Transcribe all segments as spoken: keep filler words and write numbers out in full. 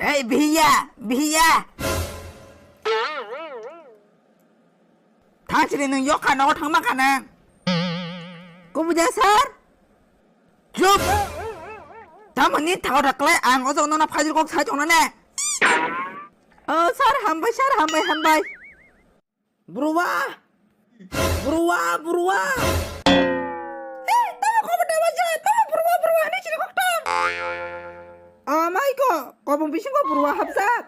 Ei, bihiya, bihiya. Thang sini nwng yokha nogo thangma kha nang. Kubui de sir? Chup! Tamoni thao da klai ang ojo nono phajir kok sai tongna ne. Oh, sir, hambai, sir, hambai, hambai. Burwa! Burwa, burwa! Eh, tamo khobor da waja, tamo burwa, burwa, ni chiri kok tong. Oh, mai ko, kobong bisingo burwa hapjak.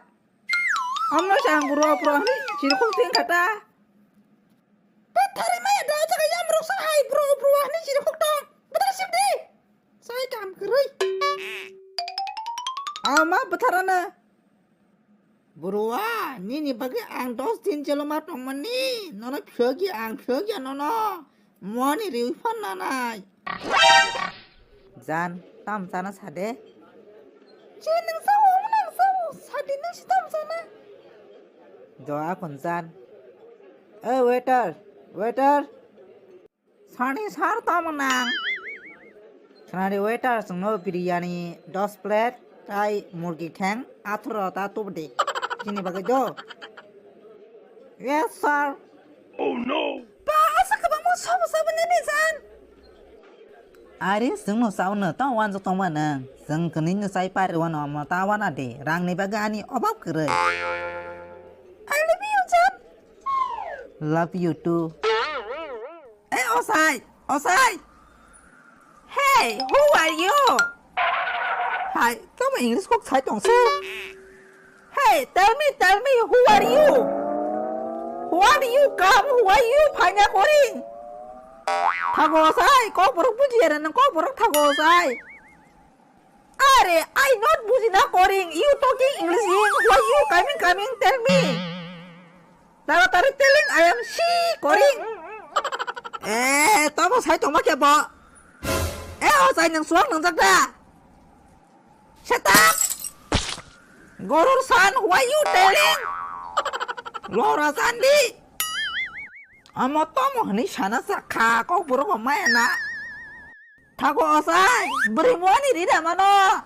Amno se ang bro, bro hwnwi chirikhok teng kha ta. Pathari maya da jaga yam rok sa hai bro, bro hwnwi chirikhok tong. Bwthar sip di. Sai kam kwrwi. Ama bwtharana. Bro a, nini bagwi ang dos din jelo ma tongmani. Nono phiyogya ang phiyogya nono. Moni riwi phannanai. Jan, tam chana sade. Che nang sao, nang sao, sadi nang si tam chana. Doa kon jan. Eh, waiter, waiter. Sani sar tam nang. Khnari waiter, chwngno biryani dos plate, tai murgi theng atharo ta tubdi. Chini bagwi do. Yes, sir. Oh no! Ba, asa kwbangma sobo saboni ni jan. Ari, chwngno saono, tamo wanjak tongma nang. Chwng kwnwi no chai pari wano, omo ta wana de, rangni bagwi ani obab kwrwi. I love you, jan. Love you too. Eh, osai, osai. Hey, who are you? Hai, tamo English kok sai tong su. Hey, tell me, tell me, who are you? Why do you come? Why you phaina koring? Thago sai, kok borok buji are nang kok borok thago sai. Are, I not bujina koring. You talking English in? Why you coming, coming? Tell me. Taratari telling I am she koring. Eh, tamo sai tongma khe bo. Eh, o sai nang suang nang jak da. Shut up. Gorur san, why you telling? Lora sandi. Amo tomo hwnwi sana sakha kok borok bo maya na. Thago osai, bwrwi muani rida mano.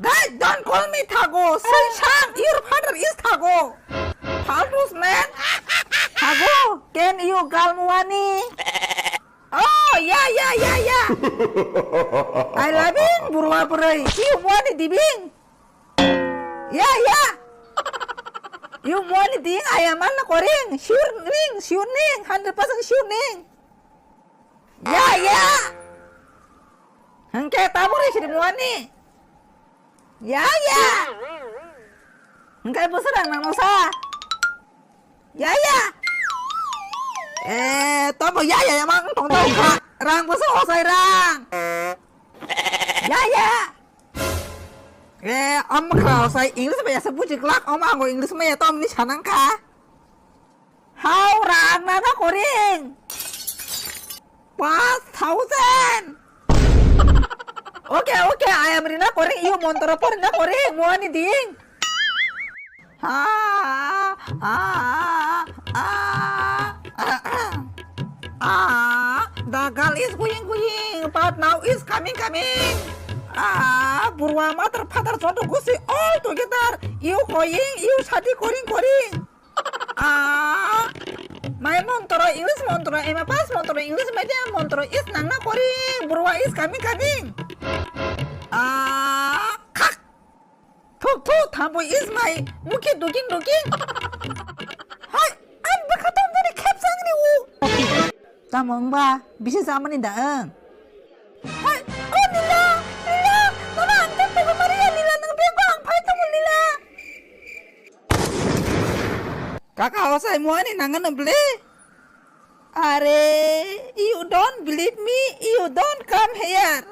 Guys, don't call me Thago. Say Sam, your father is Thago. Faltus man. Thago, can you call muani? Oh, yeah, yeah, yeah, yeah. I love you, burwa bwrwi. You muani dibing. Yeah, yeah. You muani ding, I am an koring. Sure ning, sure ning, hundred percent sure ning. Ya, ya. Hengke taburi siri muani. Ya, ya. Hengke busarang nang mosa. Ya, ya. Eh, tobo ya, ya, ya, mang tong tong kha. Rang busar osai rang. Ya, ya. Eh, om kha osai English ba ya sa buji glak, om ango English ma ya tom ni sanang kha. Hau rang na na koring. Five thousand. Okay, okay, I am rina koring, you montro porina koring, muani ding. Ah, ah, ah, ah, ah, the girl is going, going, but now is coming, coming. Ah, burwa mother, father, joto gusi all together. You going, you sadi koring, koring. Ah, my montro, English montro, ema pas montro, English media montro, is nangna kori, burwa is coming, coming. Ah, khak. Thuk, thuk, thambo is my mukhi duking, duking. Hai, ang bakha tong dari khep sangni u. Tamo wngba, bisi samani da ang. Hai, o Nila, Nila, nono ang tei pogwi mari ya Nila, nang bego ang phai tongo Nila. Kaka, osai muani nangano bwle? Are, you don't believe me, you don't come here.